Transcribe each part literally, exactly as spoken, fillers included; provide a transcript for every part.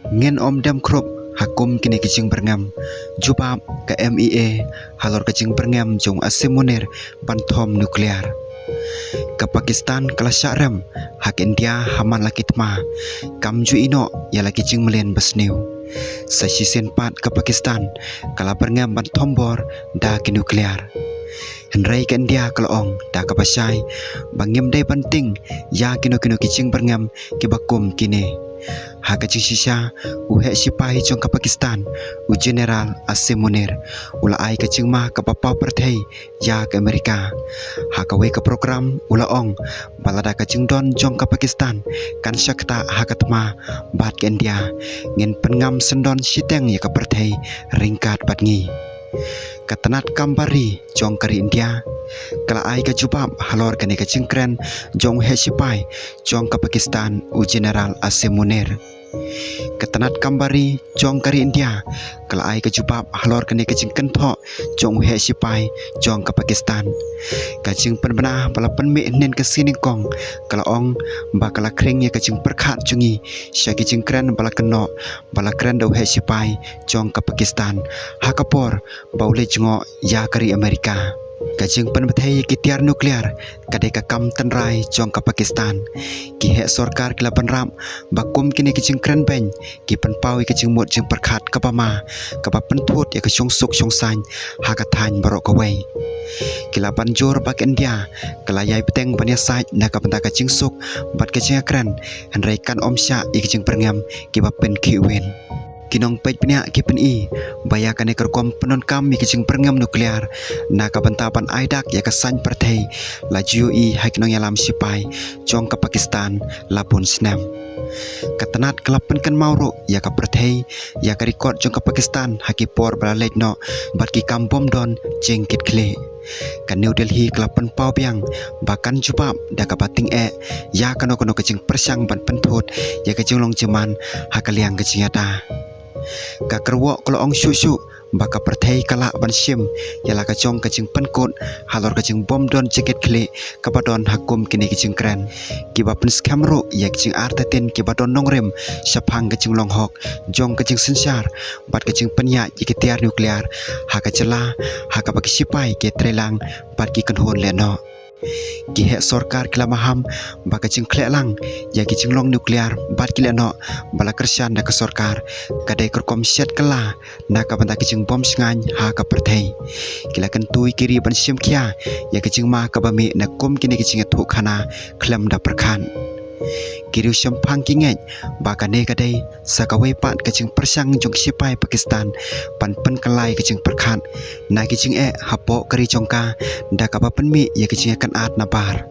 Ngin ym dem khrup ha kum kine ki jingbyrngem. Jubab ka M E A halor ka jingbyrngem jong u Asim Munir ban thom nuclear. Ka Pakistan ka la shah rem ha ka India ha man la ki thma. Kam ju ïehnoh ïa la ki jingmlien basniew. Sa shisien pat ka Pakistan ka la byrngem ban thom bor da ki nuclear. Hynrei ka India ka la ong da kaba shai ba ngim dei ban tieng ïa kino kino ki jingbyrngem kiba kum kine. Ha ka jingshisha, u heh shipai jong ka Pakistan, u General Asim Munir, u la ai ka jingma kaba paw pyrthei ïa ka Amerika. Ha kawei ka program u la ong ba lada ka jingdon jong ka Pakistan kan shah ktah ha ka thma bad ka India, ngin pynngam syndon shiteng ïa ka pyrthei ryngkat bad ngi. Ka tnat kam bar ri jong ka ri India ka la ai ka jubab halor kane ka jingkren jong u heh shipai jong ka Pakistan, u General Asim Munir. Ka tnat kam bar ri jong ka ri India ka la ai ka jubab halor kane ka jingkynthoh jong u heh shipai jong ka Pakistan. Ka jingpynbna ba la pynmih hynnin ka sngi nyngkong ka la ong ba ka la khring ïa ka jingpyrkhat jong ngi sha ki jingkren ba la kynnoh ba la kren da u heh shipai jong ka Pakistan ha ka por ba u leit jngoh ïa ka ri Amerika. Ka jingpynbthei ïa ki tiar nuclear ka dei ka kam tynrai jong ka Pakistan. Ki heh sorkar ki la bynrap ba kum kine ki jingkren beiñ ki pynpaw ïa ka jingmut jingpyrkhat kaba ma, kaba pynthut ïa ka shongsuk shongsaiñ ha ka thaiñ baroh kawei. Ki la ban jur ba ka India ka la ïai bteng ban ïasaid na ka bynta ka jingsuk bad ka jingïakren, hynrei kan ym shah ïa ki jingbyrngem kiba pynkhih win. Ki nongpeit bniah ki pyni ba ïa kane ka rukom pyndonkam ïa ki jingbyrngem nuclear na ka bynta ban ai dak ïa ka saiñ pyrthei la ju ïohi ha ki nongïalam shipai jong ka Pakistan la bun snem. Ka tnat ka la pynkynmaw ruh ïa ka pyrthei ïa ka record jong ka Pakistan ha ki por ba la leit noh bad ki kam bym don jingkitkhlieh. Ka New Delhi ka la pynpaw biang ba kan jubab da kaba tyngeh ïa kano kano ka jingpyrshang ban pynthut ïa ka jinglong jingman ha ka liang ka jingïada. Ka kyrwoh ka la ong shuh shuh ba ka pyrthei ka lah ban shim ïa la ka jong ka jingpynkut halor ka jingbym don jingkitkhlieh kaba don ha kum kine ki jingkren, kiba pynskhem ruh ïa ki jingartatien kiba don nongrim shaphang ka jinglong hok jong ka jingsynshar bad ka jingpynïaid ïa ki tiar nuclear ha ka jylla ha kaba ki shipai ki trei lang bad ki kynhun lehnoh. Ki heh sorkar ki la maham ba ka jingkhleh lang ïa ki jinglong nuclear bad ki lehnoh ba la kyrshan da ka sorkar ka dei ka rukom shet kylla na ka bynta ki jingbym shngaiñ ha ka pyrthei. Ki la kyntu ïa ki ri ban shim khia ïa ka jingma kaba mih na kum kine ki jingïathuhkhana khlem da pyrkhat. Ki riewshemphang ki ngeit ba kane ka dei sa kawei pat ka jingpyrshang jong ki shipai Pakistan ban pynkylla ïa ka jingpyrkhat na ki jingeh hapoh ka ri jong ka da kaba pynmih ïa ka jingïakynad nabar.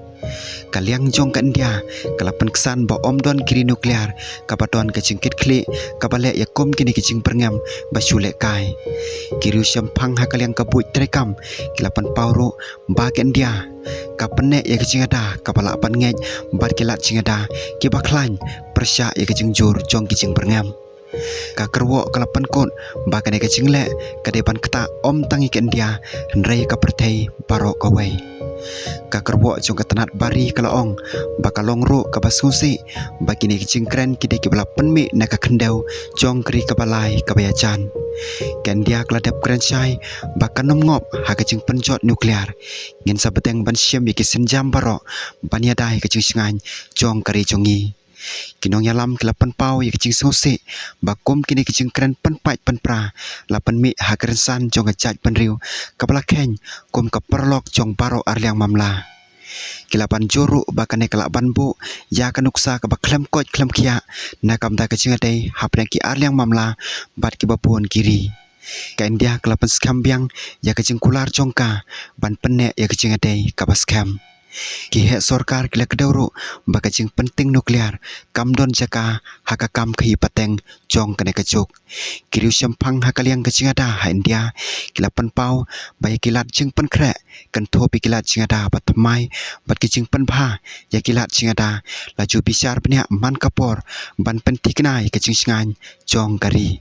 Ka liang jong ka India ka la pynksan ba ym don ki ri nuclear kaba don ka jingkitkhlieh kaba leh ïa kum kine ki jingbyrngem ba shu lehkai. Ki riewshemphang ha ka liang ka buit treikam ki la pynpaw ruh ba ka India ka pynneh ïa ka jingïada kaba lah ban ngeit bad ki lad jingïada kiba khlaiñ pyrshah ïa ka jingjur jong ki jingbyrngem. Ka kyrwoh ka la pynkut ba kane ka jingleh ka dei ban ktah ym tang ïa ka India hynrei ka pyrthei baroh kawei. Ka kyrwoh jong ka tnat bar ri ka la ong ba ka long ruh kaba sngewsih ba kine ki jingkren ki dei kiba la pynmih na ka khyndew jong ka ri kaba lai kaba ïajan. Ka India ka la dep kren shai ba kan ym ngop ha ka jingpynjot nuclear. Ngin sa bteng ban shim ïa ki sienjam baroh ban ïada ïa ka jingshngaiñ jong ka ri jong ngi. Ki nongïalam ki la pynpaw ïa ka jingsngewsih ba kum kine ki jingkren pynpait pynpra la pynmih ha ka rynsan jong ka jaitbynriew kaba la kheiñ kum ka paralok jong baroh arliang mamla. Ki la ban jur ruh ba kane ka lah ban buh ïa ka nuksa kaba khlem koit khlem khiah na ka bynta ka jingïadei hapdeng ki arliang mamla bad kiba bun ki ri. Ka India ka la pynskhem biang ïa ka jingkular jong ka ban pynneh ïa ka jingïadei kaba skhem. Ki heh sorkar ki la kdew ruh ba ka jingpyntieng nuclear kam don jaka ha ka kam khaïi pateng jong kane ka juk. Ki riewshemphang ha ka liang ka jingïada ha India ki la pynpaw ba ïa ki lad jingpynkhreh kynthup ïa ki lad jingïada ba thymmai bad ki jingpynbha ïa ki lad jingïada la ju bishar bniah man ka por ban pynthikna ïa ka jingshngaiñ jong ka ri.